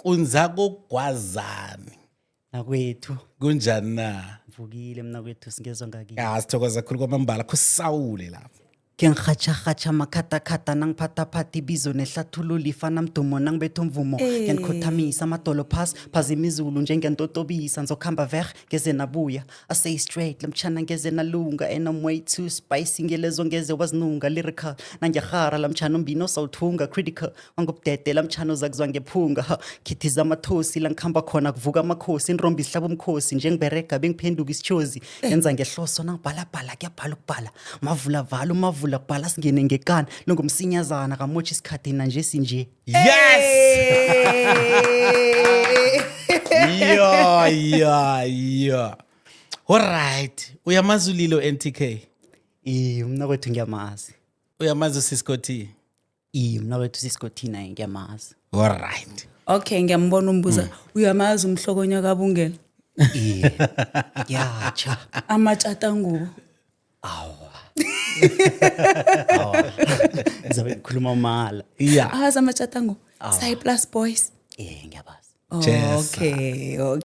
Nkunzakogwazani. Nakwethu. Kunjani na? Mvukile mna kwethu, singezwa ngakini. Ya, sithokoza kakhulu kwamambala, khusawule lapho. Ke ngirhatjharhatjha makhathakhatha, nangiphathaphatha ibizo nehlathululo ifana mdumo, nangibetha umvumo ngiyanikhothamisa amadolo phasi phazima izulu njengentotobisa, ngizokuhamba ver ngeze nabuya. I say straight lamtshana ngeze nalunga, and I'm way too spicy ngelezo ngeze wazinunga. Lyrical nangiyarhara lamtshana umbino sawuthunga, critical wangobudede lamtshana uzakuzwa ngephunga. Ha, khithiza amathosi la ngikhamba khona kuvuka amakhosi, inrombi sihlaba umkhosi njengiberega bengiphenduka isitshozi, ngenza ngehloso nangibhalabhala kuyabhala ukubhala mavula vala umavula kubhala singene ngekani longomsinyazana kamotshi isikhathi nanje sinje. Yes, ya. Alright, uyamazi uLilo NTK? Iye, mna kwethu, ngiyamazi. Uyamazi uSisco T? Iye, mna kwethu, Sisco T naye ngiyamazi. Alright. Okay, ngiyambona umbuza, uyamazi umhlokonyo kabungela? Iye, yatsha. Amatshatangubo. Awa, ngizabe ngikhuluma mala. Ya. Awazi amatshatangubo? Cyplus Boys. Iye, ngiyabazi. Jesa. Okay.